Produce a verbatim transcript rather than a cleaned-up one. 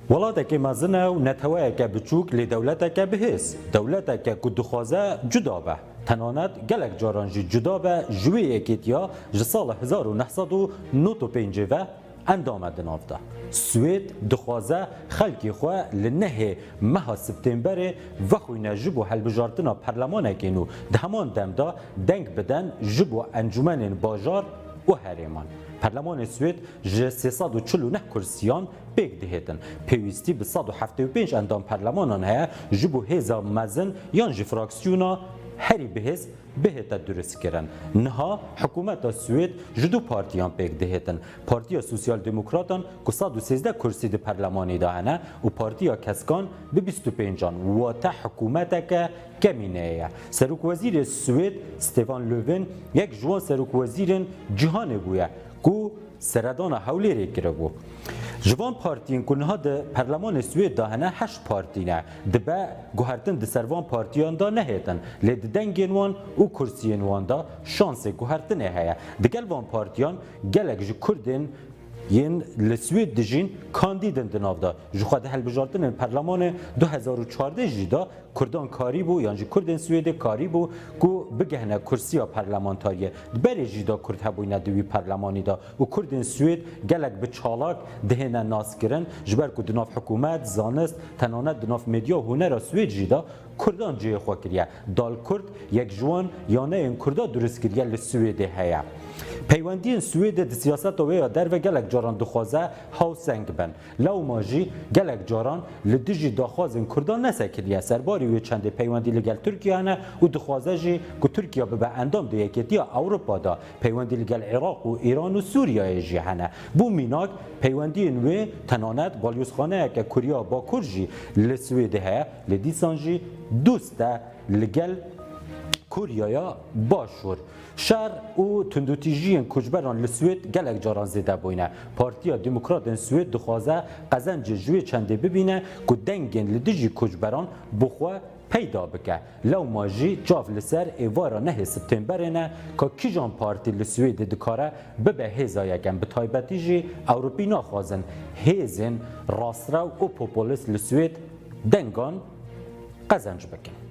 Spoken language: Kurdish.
Welatekê mezin e û neteweyeke biçûk lê dewleteke bihêz. Dewleteke ku dixwaze cuda be. Tenanet gelek caran jî cuda be ji wê yekêtiya ji sala hezar û neh sed û nod û pêncê ve endam e di nav de. Swêd dixwaze xelkê xwe li nehê meha Septemberê vexwîne ji bo helbijartina perlemanekê nû, di heman dem de deng biden ji bo encûmenên bajar û herêman. Perlemanê Swêd ji sê sed û çil û neh kursiyan pêk dihêtin. Pêwîstî bi sed û heftê û pênc endam perlemanan heye ji bo hêza mezin yan jî fraksiyona herî bihêz bihête duristkirin. Niha hikûmeta Swêd ji du partiyan pêk dihêtin. Partiya Sosyal Demokratan ku sed û sêzdeh kursî di perlemanî de hene û Partiya Keskan bi bîst û pêncan, wate hikûmeteke kemîneyê ye. Serokwezîrê Swêd Stefan Löfven yek ji wan serokwezîrên cîhanê bûye ku seredana Hewlêrê kiribû. Ji van partiyên ku niha di perlemanê Swêd de hene, heşt partî ne. Dibe guhertin di ser van partiyan de nehêtin, lê di dengên wan û kursiyên wan de şansê guhertinê heye. Digel van partiyan gelek ji Kurdên yên li Swêd dijîn kandîd in di nav de. Ji xwe di hilbijartinên perlemanê du hezar û çardeh jî de Kurdan karîbû yan jî Kurdên Swêdê karîbû ku bigihne kursiya parlamentariyê. Di berê jî de Kurd hebûyne di wî perlemanî de û Kurdên Swêd gelek bi çalak dihêne naskirin, ji ber ku di nav hikûmet, zanist, tenanet di nav medya û hunera Swêd jî de Kurdan cihê xwe kiriye. Dal Kurd yek ji wan yaneyên Kurda durist kiriye li Swêdê heye. Peywendiyên Swêdê di siyaseta wê ya derve gelek caran dixwaze hawseng bin. Lewma jî gelek caran li dijî daxwazên Kurdan nesekiniye. Serbarî wê çendê peywendî li gel Tirkiye hene û dixwaze jî ku Tirkiye bibe endam di Yekêtiya Ewropa de. Peywendî li gel Iraq û Îran û Sûriyeyê jî hene. Bo mînak, peywendiyên wê tenanet balyozxaneyeke Kurya Bakur jî li Swêdê heye, lê dîsan jî dost e li gel Kuryaya Başûr. Şer û tundûtîjiyên koçberan li Swêd gelek caran zêde bûyne. Partiya Demokratên Swêd dixwaze qezencê ji wê çendê bibîne ku dengên li dijî koçberan bi xwe peyda bike. Lewma jî çav li ser êvara nehê Septemberê ne ka kîjan partî li Swêdê dikare bibe hêza yekem. Bi taybetî jî Ewropî naxwazin hêzên rastrew û populîst li Swêd dengan qezenc bikin.